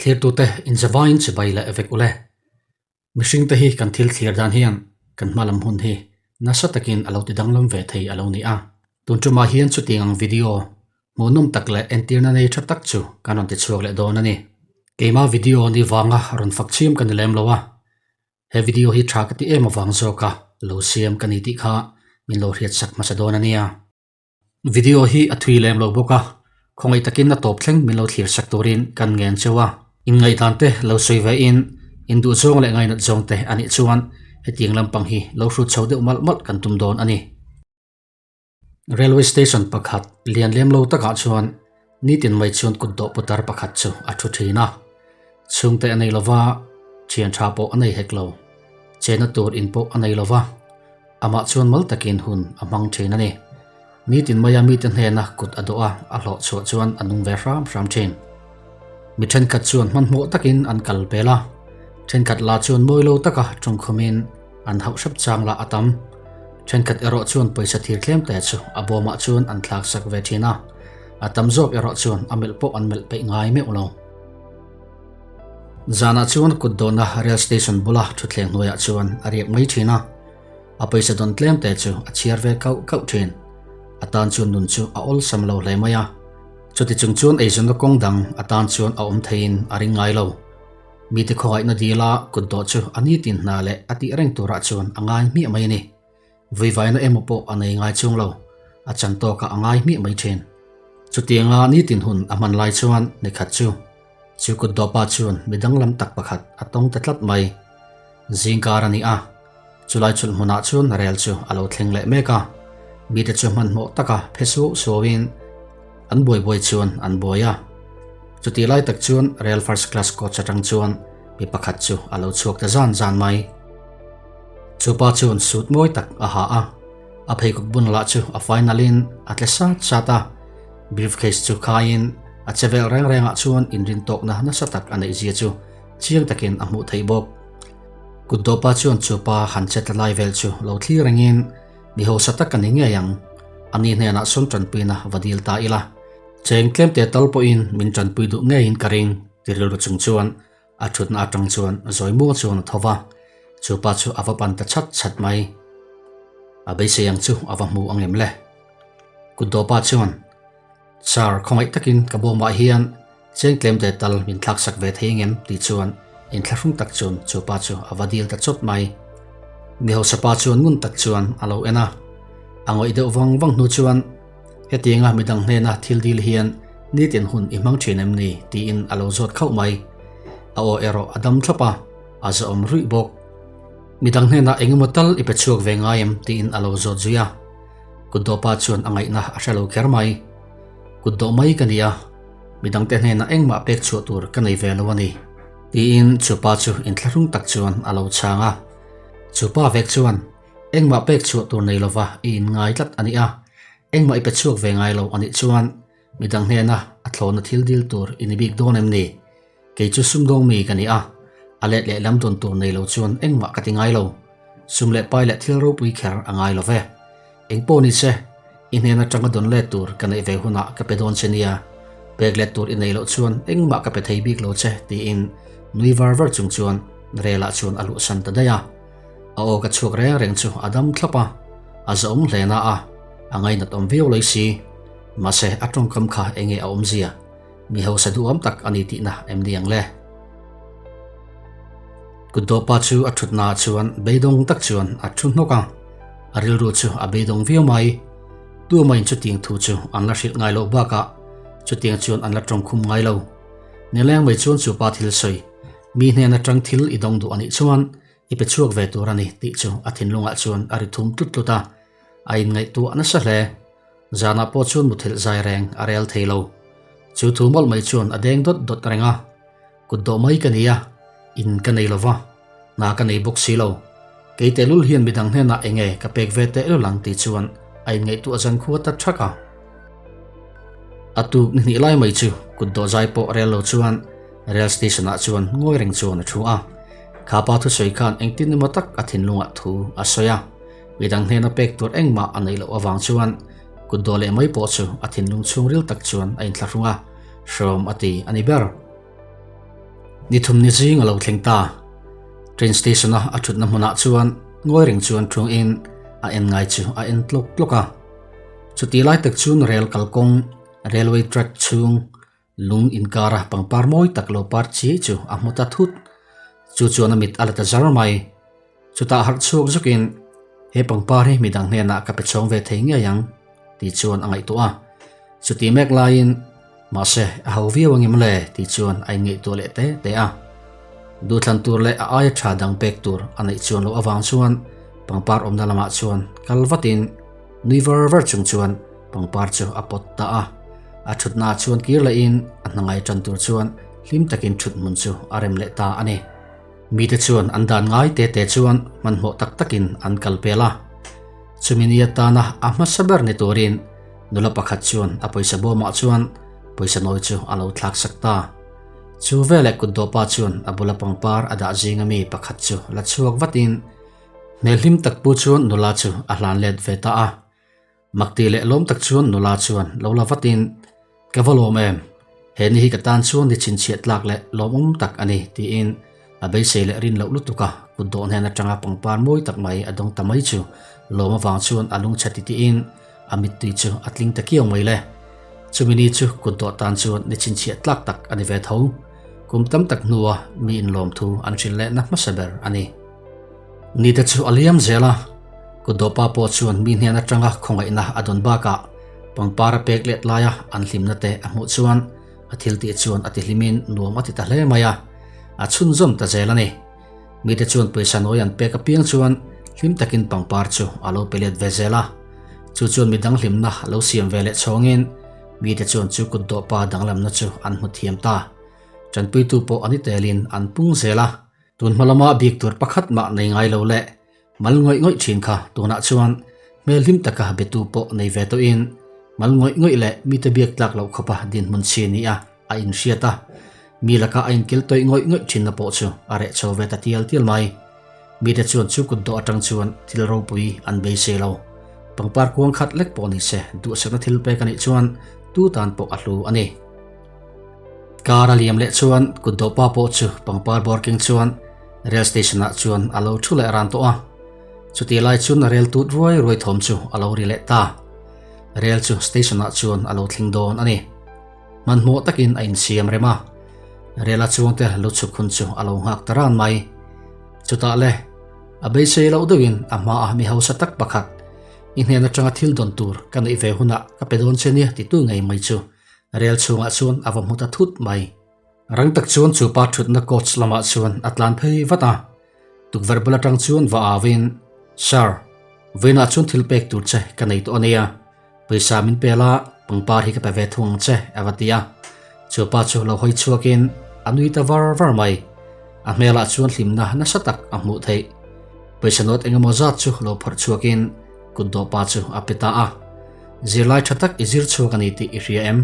Thlirtute inzavaiin chibai leh vek ule. Mihringte hi kan thil thlir dan hian kan hma lam hun hi nasa takin a lo ti danglam ve thei a lo ni a. Tun tumah hian chutiang ang video hmuhnawm tak leh entirna nei tha tak chu kan rawn ti chhuak leh dawn a ni. Keima video ni vanga rawn fak chhiam ka ni lem lo a, he video hi tha ka ti em avang zawka lo siam ka ni tih kha min lo hriatsak hmasa dawn a nia. Video hi a thui lem lo bawk a, khawngaih takin a tawp thleng min lo thlir sak turin kan ngen cheu a. Inngaihdan te lo sawi ve in, induh zawng leh ngainat zawng te a nih chuan hetiang lampang hi lo hrut chho deuh malh malh kan tum dawn a ni. Railway station pakhat lian lem lo takah chuan nitin mai chuan kut dawh putar pakhat chu a thu thin a. Chhungte a nei lova, thian tha pawh a nei hek lo. Chena tur in pawh a nei lova. Amah chuan mal takin hun a hmang thin a ni. Nitin maia mite hnena kut a dawh a, a hlawh chhuah chuan a nung ve hram hram thin. Mi thenkhat chuan hmanhmawh takin an kal pel a, thenkhat la chuan mawi lo taka tawngkhumin an hauh hrep chang lah a tam. Thenkhat erawh chuan pawisa thir tlem te chu a bawmah chuan an thlak sak ve thin a, a tam zawk erawh chuan a melh pawh an melh peih ngai meuh lo. Zanah chuan kut dawhna rail station bula thutthleng hnuaiah chuan a riak mai thin a, a pawisa dawn tlem te chu a chhiar ve kauh kauh thin. A tan chuan nun chu a awlsam lo hle mai a, chuti chung chuan eizawnna kawng dang a tan chuan a awm theiin a ring ngai lo. Mite khawngaihna dila kut dawh chu a nitin hna leh a tih reng turah chuan a ngai hmiah mai a ni. Vuivaina emaw pawh a nei ngai chung lo, a chan tawkah a ngai hmiah mai thin. Chutianga nitin hun a hman lai chuan nikhat chu chu kut dawpa chuan mi danglam tak pakhat a tawng ta tlat mai. Zingkar a ni a, chulai chulh hmunah chuan rel chu a lo thleng leh mek a, mite chu hmanhmawh taka phe suau suauin an buai buai chuan an buai a. Chutih lai tak chuan rel first class coach atang chuan mi pakhat chu a lo chhuak ta zan zan mai. Chupa chuan suit mawi tak a ha a, a pheikhawk bun lah chu a final in a tle sat sat a, briefcase chu khaiin a che vel reng rengah chuan inrin tawkna nasa tak a neih zia chu chiang takin a hmuh theih bawk. Kut dawpa chuan chupa han che ta lai vel chu lo thlir rengin mi hausa tak a ni ngei ang, ani hnenah sawn tanpuina va dil ta ila, cheng tlemte tal pawhin min tanpui duh ngeiin ka ring ti rilru chung chuan A thutna atang chuan zawi muang chuan a tho va, chu pa chu a va pan ta chhat chhat mai. A beisei ang chu a va hmu ang em le? Kut dawpa chuan, Sir, khawngaih takin ka bawmah hian cheng tlem te tal min thlak sak ve thei ang em? tih chuan inthlahrung tak chuan chu pa chu a va dil ta chawt mai. Mi hausa pa chuan ngun tak chuan a lo en a, a ngawih deuh vang vang hnu chuan, Hetianga midang hnena thil dil hian nitin hun i hmang thin em ni? tiin a lo zawt khauh mai. A aw erawh a dam thlap a, a zawhawm ruih bawk. Midang hnenah engemaw tal i pe chhuak ve ngai em? tiin a lo zawt zui a. Kutdawhpa chuan a ngaihna a hre lo kher mai. Kutdawh mai ka ni a, midangte hnenah engmah pek chhuah tur ka nei ve lo a ni, tiin chupa chu inthlahrung tak chuan a lo chhang a. Chupa vek chuan Engmah pek chhuah tur nei lova i inngai tlat a ni a, engmah i pe chhuak ve ngai lo a nih chuan midang hnena a thlawhna thil dil tur i ni bik dawn em ni? Kei chu sumdawng mi ka ni a, a let leh lam dawn tur nei lo chuan engmah ka ti ngai lo. Sum leh pai leh thil ropui kher a ngai lo ve. Eng pawh ni se, i hnen atanga dawn let tur ka neih ve hunah ka pe dawn che nia, pek let tur i neih loh chuan engmah ka pe thei bik lo che tiin nui var var chung chuan relah chuan a luhsan ta daih a. A aw ka chhuak reng reng chu a dam thlap a, a zawm hle na a, a ngainat awm viau lai si. Mahse a tawngkam kha enge a awmzia? Mi hausa duhawm tak a ni tihna em ni ang le? Kutdawhpa chu a thutna ah chuan beidawng tak chuan a thu hnawk a, a rilru chu a beidawng viau mai. Tuamain chutiang thu chu an la hrilh ngai loh bakah chutiang chuan an la tawngkhum ngai lo. Nileng mai chuan chupa thil sawi, mi hnen atang thil i dawng duh a nih chuan I pe chhuak ve tur a ni tih chu a thinlungah chuan a ri thum tlut tlut a, a inngaihtuah nasa hle. Zanah pawh chuan muthilh zai reng a rel thei lo. Chu thu mawlh mai chuan a deng dawt dawt reng a, Kut dawh mai ka ni a, in ka nei lo va, hna ka nei bawk si lo. Kei tehlul hian midang hnenah eng nge ka pek ve tehlul ang tih chuan a inngaihtuah zan khua ta thak a. A tuk ni hnih lai mai chu kut dawh zai pawh rel lo chuan Rail station ah chuan ngawi reng chuan a thu a. Kha pa thusawi khan engtin emaw tak a thinlungah thu a sawi a. Midang hnena pek tur engmah a neih loh avang chuan kut dawh leh mai pawh chu a thinlung chhungril tak chuan a inthlahrung a, hrawm a ti a ni ber. Ni thum ni zing a lo thleng ta. Train station a a thutna hmunah chuan ngawi reng chuan thung in a en ngai chu a en tlawk tlawk a. Chuti lai tak chuan rel kalkawng, railway track, chhung lung inkara pangpar mawi tak lo par chiai chu a hmu ta thut. Chu chuan a mit a la ta zar mai. Chutah harh chhuak zukin, He pangpar hi midang hnenah ka pe chhawng ve thei ngei ang, tih chuan a ngaihtuah a. Chuti mek laiin, Mahse, a ho viau angem le? tih chuan a inngaihtuah leh te te a. Duhthlan tur leh a aia tha dang pek tur a neih chuan loh avang chuan pangpar awmna lamah chuan kal vatin nui var var chung chuan pangpar chu a pawt ta a. A thutnaah chuan kir lehin a hna ngai tan tur chuan hlim takin thuthmun chu a rem leh ta a ni. Mite chuan an dan ngai te te chuan hmanhmawh tak takin an kal pel a. Chumi ni atana a hmasa ber ni turin nula pakhat chuan a pawisa bawmah chuan pawisa nawi chu a lo thlak sak ta. Chu veleh kutdawhpa chuan a bula pangpar a dah zinga mi pakhat chu la chhuak vatin hmel hlim tak pu chuan nula chu a hlan let ve ta a. Makti leh lawm tak chuan nula chuan lo la vatin, Ka va lawm em? He ni hi ka tan chuan ni chhinchhiah tlak leh lawmawm tak a ni, tiin a beisei leh rin loh lutuk a, kut dawh hnen atanga pangpar mawi tak mai a dawng ta mai chu lawm avang chuan a lungchhe titihin a mittui chu a tling ta kiau mai le. Chumi ni chu kut dawh tan chuan ni chhinchhiah tlak tak a ni ve tho. Kum tam tak hnua mi inlawm thu an hrilh lehna hmasa ber a ni. Nite chu a liam zel a, kutdawhpa pawh chuan mi hnen atanga khawngaihna a dawn bakah pangpar a pek let laia an hlimna te a hmuh chuan a thil tih chuan a tihlimin nuam a ti ta hle mai a, a chhunzawm ta zel a ni. Mite chuan pawisa nawi an pek apiang chuan hlim takin pangpar chu a lo pe let ve zel a, chu chuan midang hlimna lo siam ve leh chhawngin mite chuan chu kutdawhpa danglamna chu an hmu thiam ta. Tanpuitu pawh a ni telin an pung zel a. Tun hma lama bik tur pakhat mah nei ngai lo leh mal ngawih ngawih thin kha tunah chuan hmel hlim taka betu pawh nei ve tawhin mal ngawih ngawih leh mite biak tlak loh khawpa dinhmun chi nia a inhriat a, mi laka a inkil tawih ngawih ngawih thinna pawh chu a reh chho ve ta tial tial mai. Mite chuan chu kutdawh atang chuan thil ropui an beisei lo. Pangpar kuang khat lek pawh ni se duhsakna thil pek a nih chuan tu tan pawh a hlu a ni. Car a liam leh chuan kutdawhpa pawh chu pangpar bawr keng chuan rail station ah chuan a lo thu leh ran tawh a. Chutih lai chuan rel tut ruai ruai thawm chu a lo ri leh ta. Rel chu station ah chuan a lo thleng dawn a ni. Hmanhmawh takin a insiam rem a. Rel a chuangte lu chhuk hun chu a lo nghak ta ran mai. Chutah le, a beisei loh deuhin a hmaah mi hausa tak pakhat, I hnen atanga thil dawn tur ka neih ve hunah ka pe dawn che nia titu ngei mai chu Rel chhungah chuan a va hmu ta thut mai. Rang tak chuan chu pa thutna coach lamah chuan a tlan phei vat a. Tukverh bul atang chuan va auin, Sir, vawiinah chuan thil pek tur che ka nei tawh a nia. Pawisa min pel a, pangpar hi ka pe ve thung ang che, a va ti a. Chu pa chu lo hawi chhuakin a nui ta var var mai. A hmelah chuan hlimna nasa tak a hmuh theih. Pawisa note engemaw zat chu lo phawrh chhuakin kutdawh pa chu a pe ta a. Zirlai tha tak i zir chhuak a ni tih i hria em?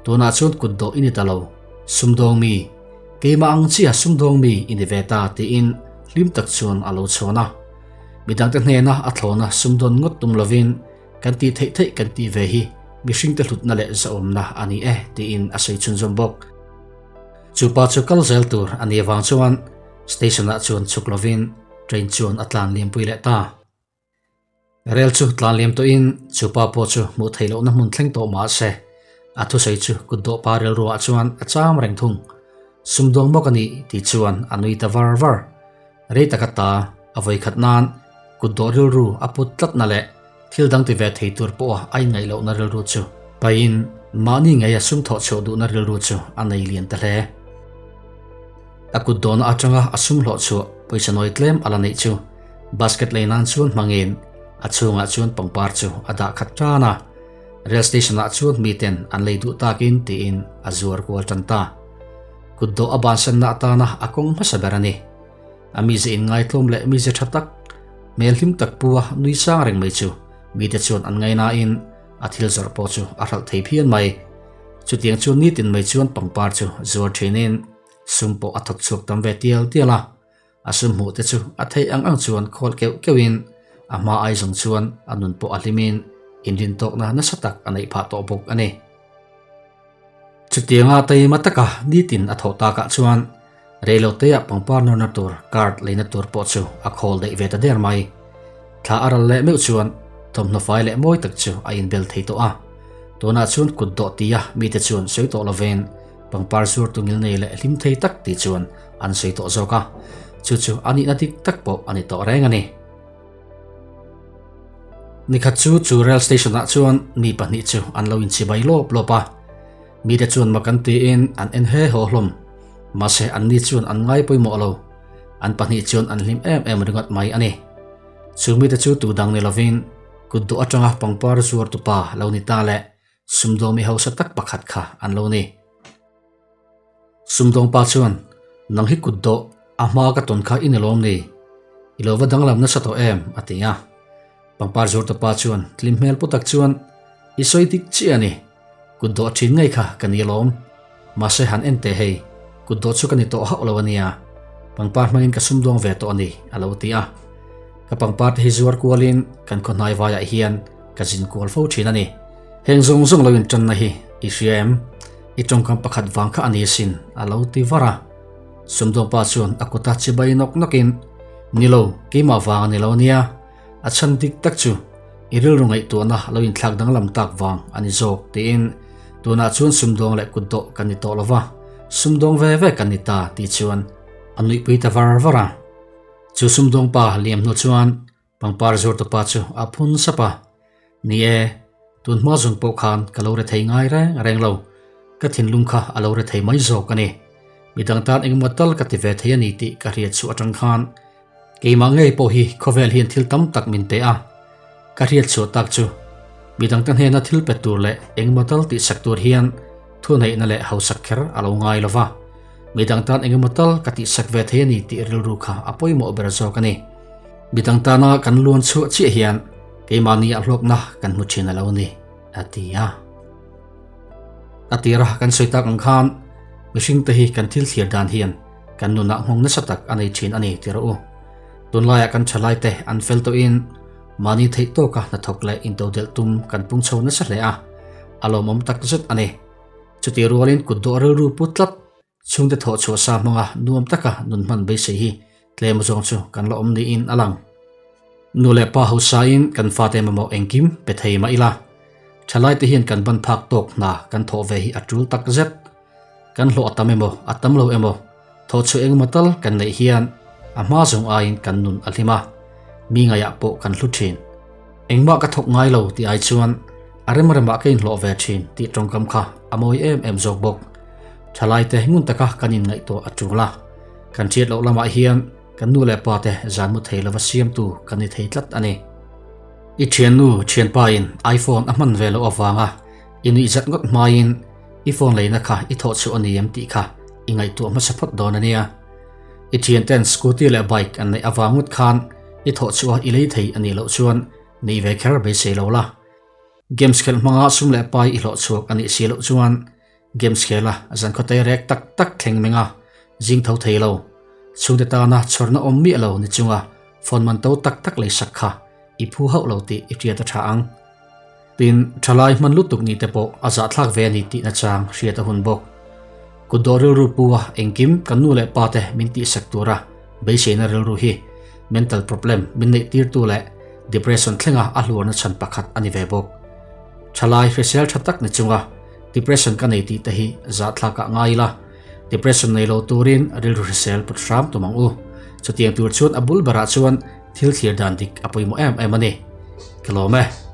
Tunah chuan kutdawh i ni ta lo, sumdawng mi, keimah ang chiah sumdawng mi i ni ve ta tiin hlim tak chuan a lo chhawn a. Midangte hnena a thlawna sumdawn ngawt tum lovin kan tih theih theih kan tih ve hi mihringte hlutna leh zahawmna a ni e tiin a sawi chhunzawm bawk. Chu pa chu kal zel tur a nih avang chuan station-ah chuan chhuk lovin train chuan a tlan liampui leh ta. Rel chu tlan liam tawhin chu pa pawh chu hmuh theih lohna hmun thleng tawh mah se, a thusawi chu kutdawh pa rilruah chuan a cham reng thung. Sumdawng bawk a nih tih chuan a nui ta var var. Rei taka ta a vawi khat nan kutdawh rilru a put tlatna leh thil dang ti ve thei tur pawha a inngaih lohna rilru chu pahin mahni ngeia sum thawh chhuah duhna rilru chu a nei lian ta hle. A kutdawhna atanga a sum hlawh chhuah pawisa nawi tlem a la neih chu Basket lei nan chuan hmangin a chhungah chuan pangpar chu a dah khat tan a, rail station ah chuan miten an lei duh takin tiin a zuar kual tan ta. Kutdawh a bansanna atana a kawng hmasa ber a ni. A mize inngaithlawm leh mize tha tak, hmel hlim tak pu a nui sang reng mai chu mite chuan an ngainain a thil zawrh pawh chu a hralh thei phian mai. Chutiang chuan nitin mai chuan pangpar chu zuar thinin sum pawh a thawk chhuak tam ve tial tial a. A sum hmuh te chu a theih ang ang chuan khawl keuh keuhin a hma ai zawng chuan a nun pawh a hlimin inrintawkna nasa tak a neih phah tawh bawk a ni. Chutianga taima taka nitin a thawh takah chuan Reiloteah pangpar nawrna tur card leina tur pawh chu a khawl daih ve ta der mai. Thla a ral leh meuh chuan thawmhnaw fai leh mawi tak chu a inbel thei tawh a. Tunah chuan kut dawh tia mite chuan sawi tawh lovin pangpar zur tu ngilnei leh hlim thei tak tih chuan an sawi tawh zawk a. Chu chu a nihna dik tak pawh a ni tawh reng a ni. Nikhat chu chu rail station ah chuan mi pahnih chu an lo inchibai lawp lawp a. Mite chuan mak an tiin an en he haw hlawm. Mahse anni chuan an ngai pawimawh lo. An pahnih chuan an hlim em em ringawt mai a ni. Chu mite chu tu dang ni lovin kut duh atanga pangpar zuar tupa lo ni ta leh sumdawng mi hausa tak pakhat kha an lo ni. Sumdawng pa chuan, Nang hi kut dawh a hma ka tawn kha i ni lawm ni? I lo va danglam nasa tawh em? a ti a. Pangpar zuar tupa chuan tlim hmel pu tak chuan, I sawi dik chiah a ni. Kut dawh thin ngei kha ka ni alawm. Mahse han en teh hei, kut dawh chu ka ni tawh hauh lo a nia. Pangpar hmangin ka sumdawng ve tawh a ni, a lo ti a. Ka pangpar te hi zuar kualin kan khaw hnai vaiah hian ka zin kual fo thin a ni. Heng zawng zawng lo intanna hi i hria em? I tawngkam pakhat vang kha a ni asin, a lo ti var a. Sumdawng pa chuan a kuta chibai nawk nawkin, Ni lo, keimah vang a ni lo nia. A chhan dik tak chu i rilru ngaihtuahna lo inthlak danglam tak vang a ni zawk tiin tunah chuan sumdawng leh kutdawh kan ni tawh lo va, sumdawng ve ve kan ni ta tih chuan a nuihpui ta var var a. Chu sumdawng pa liam hnu chuan pangpar zuartu pa chu a phun sap a, Ni e, tun hma zawng pawh khan ka lo rethei ngai reng reng lo, ka thinlung kha a lo rethei mai zawk a ni. Midang tan engemaw tal ka ti ve thei a ni tih ka hriat chhuah atang khan Keimah ngei pawh hi khawvel hian thil tam tak min pe a, ka hriat chhuah tak chu midangte hnena thil pe tur leh engemaw tal tihsak tur hian thuneihna leh hausak kher a lo ngai lo va, midang tan engemaw tal ka tihsak ve thei a ni tih rilru kha a pawimawh ber zawk a ni. Midang tana kan luan chhuah chiah hian keimahni a hlawkna kan hmu thin a lo ni, a ti a. A tira kan sawi tak ang khan mihringte hi kan thil thlir dan hian Kan nunah nghawng nasa tak a nei thin a ni ti rawh u. Tunlaiah kan thalaite an fel tawhin mahni theih tawka hnathawk leh intodelh tum kan pung chho nasa hle a, a lawmawm tak zet a ni. Chutih rualin kut dawh rilru pu tlat chhungte thawh chhuah sa hmanga nuam taka nun hman beisei hi tlem zawng chu kan la awm niin a lang. Nu leh pa hausain kan fate mamawh engkim pe thei mah ila, thalaite hian kan ban phak tawk hna kan thawh ve hi a tul tak zet. Kan hlawh a tam emaw, a tam lo emaw, thawhchhuah engemaw tal kan neih hian a hma zawng aiin kan nun a hlim a, mi ngaiah pawh kan hlu thin. Engmah ka thawk ngai lo tih ai chuan a rem remah ka inhlawh ve thin tih tawngkam kha a mawi em em zawk bawk. Thalaite ngun taka kan inngaihtuah a tul a, kan hriat loh lamah hian kan nu leh pate zan mu thei lova siamtu kan ni thei tlat a ni. I thiannu thianpain iPhone a hman ve loh avanga i nuihzat ngawt hmain I phone leina kha i thawh chhuah a ni em tih kha i ngaihtuah hmasa phawt dawn a nia. I thianten scooty leh bike an neih avang ngawt khan i thawh chhuah i lei thei a nih loh chuan neih ve kher beisei lo la. Games khelh hmanga sum leh pai i hlawh chhuak a nih si loh chuan games khela zankhaw tei rek tak tak thleng meng a, zing tho thei lo. Chhungte tana chhawrna awm miah lo ni chunga phone man to tak tak leisak kha i phu hauh lo tih i hriat a tha ang. Tin, thalai hman lutuk ni te pawh a zahthlak ve a ni tih nachang hriat a hun bawk. Kutdawh rilru pu a engkim kan nu leh pa te min tihsak tura beiseina rilru hi mental problem min neih tirtu leh depression thlenga a hluarna chhan pakhat a ni ve bawk. Thalai hrisel tha tak ni chunga depression ka nei tih te hi zahthlakah ngai ila, depression nei lo turin rilru hrisel put hram tum ang u. Chutiang tur chuan a bul berah chuan thil thlir dan dik a pawimawh em em a ni. Ka lawm e.